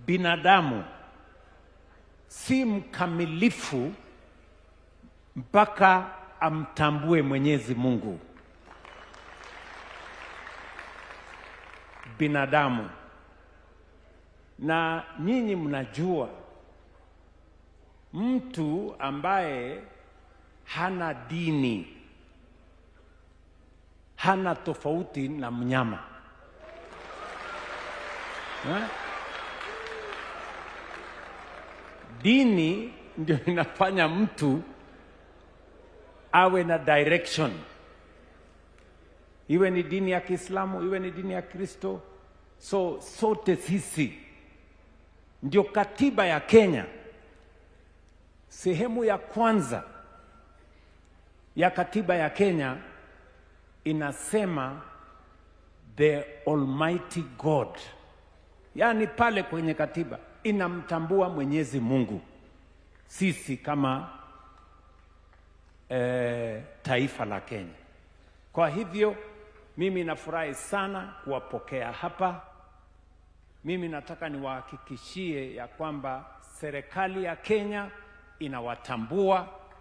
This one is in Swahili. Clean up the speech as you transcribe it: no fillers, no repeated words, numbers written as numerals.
Binadamu si mkamilifu mpaka amtambue Mwenyezi Mungu. Binadamu. Na nyinyi mnajua mtu ambaye hana dini hana tofauti na mnyama. Dini ndio inafanya mtu awe na direction. Iwe ni dini ya Kiislamu, iwe ni dini ya Kristo. So sote sisi ndio katiba ya Kenya. Sehemu ya kwanza ya katiba ya Kenya inasema the Almighty God. Yaani pale kwenye katiba inamtambua Mwenyezi Mungu sisi kama taifa la Kenya. Kwa hivyo mimi nafurahi sana kuwapokea hapa. Mimi nataka niwahakikishie ya kwamba serikali ya Kenya inawatambua